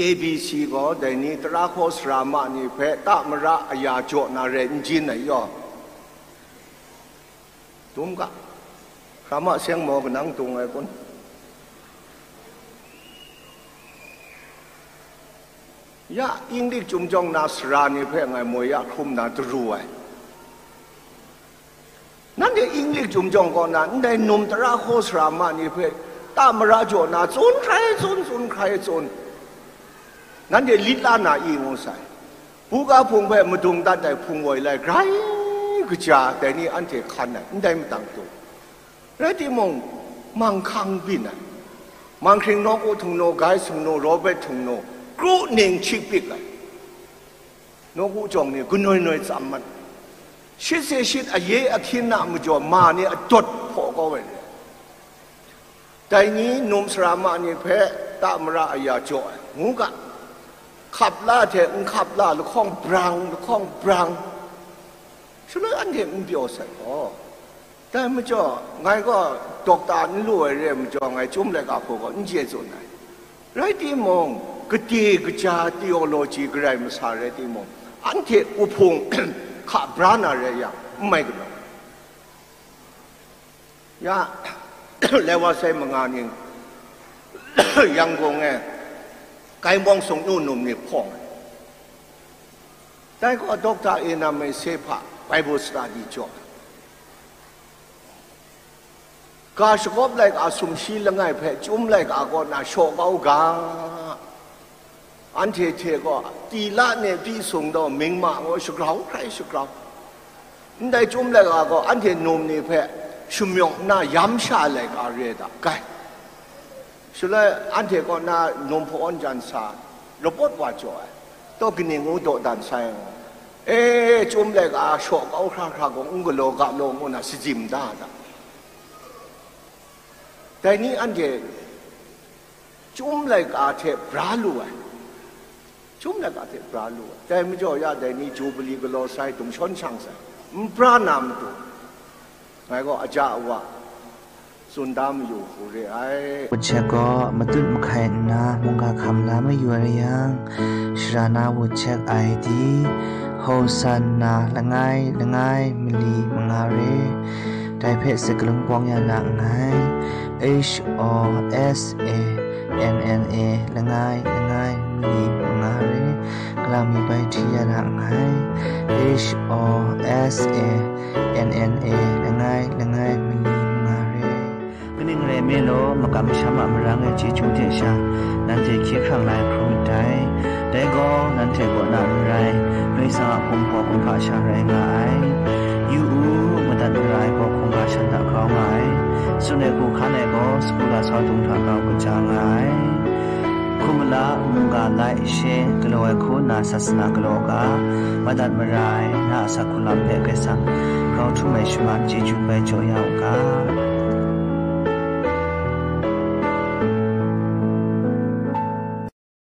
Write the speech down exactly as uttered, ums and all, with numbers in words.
A B C gaw dai ni tara hkaw sara ma ni hpe ta mara aya jaw na rai n jin ai yaw. Dum ga, hkra ma seng maw kanang dung ai kun? Ya, Inglik chyum jawng na sara ni hpe ngai moi ya hkrum na daru ai. Nanhte Inglik chyum jawng kaw na ndai num tara hkaw sara ma ni hpe ta mara jaw na tsun hkrai tsun, tsun hkrai tsun. Nanhte lit la na i ngu sai. Buga hpung hpe madung dat ai hpung woi lai grai kaja dai ni anhte hkan ai, ndai matang tu. Rai timung, manghkang byin ai. Manghkring nawku htingnu, gai singnu, Robert htingnu, kru ning chyi pik ai. Nawku jawng ni ganoi noi tsam mat. Shit se shit aye ahkyin na majaw ma ni adawt hpaw kau ai. Dai ni num sara ma ni hpe ta mara aya jaw ai, ngu ga, hkap la hte n hkap la lahkawng brang, lahkawng brang, shaloi anhte n pyaw sai gaw, dai majaw ngai gaw dokta n lu ai re ai majaw, ngai Chyum Laika hku gaw n chye tsun ai. Rai timung, gade kaja theology garai masa rai timung, anhte uhpung hka bra na rai yang, n mai galaw. Ya, lai wa sai manga ning, Yangon e, Kaimawng sung nu num ni hpawng ai. Dai gaw Dokta Enam e se hpa Bible study jaw ai. Ga shagawp laika sumshi langai hpe Chyum Laika kaw na shaw kau ga. Anhte hte gaw, tila ne pyi sung daw mingma gaw shagrau hkrai shagrau. Ndai Chyum Laika gaw anhte num ni hpe shamyawng nna yam sha ai laika re ai da, gai. Shaloi anhte kaw na num hpawan jan sa, rawpawt wa jaw ai, taw kaning ngu dawdan sai ngu, e, Chyum Laika shaw kau hkra hkra gaw n galaw ga law ngu na shajim da ai da. Dai ni anhte Chyum Laika hte bra lu ai. Chyum Laika hte bra lu ai. Dai majaw ya dai ni Jubili galaw sai, dum shawn shang sai, n bra na matu, ngai gaw aja awa tsun da mayu hku re ai. Wut Chek gaw matut mahkai nna mungga hkam la mayu ai yang, shara na Wut Chek ai di, Hosanna langai langai mali manga re. Dai hpe sakalun pawng ya na nngai. H O S A N N A langai langai mali manga re. Kalang mi bai hti ya na nngai. H O S A N N A langai langai mali manga re. Kaning rai nme law, makam masham a marang e chyeju hte sha, nanhte hkye hkrang la ai hkrum ndai. Dai gaw, nanhte kaw na n rai, Karai Kasang a Hpung hpaw hkungga sha rai nga ai. Yu u, madat mara ai gaw hkungga shan hta grau nga ai. Tsun ai hku hkan ai gaw, sagu lasau dung hta grau kaja nga ai. Hkum mala, mungga lai, she, galaw ai hku nna sasana galaw ga, madat mara ai, na a asak hku lam hpe Karai Kasang grau htum ai shaman chyeju bai jaw ya u ga.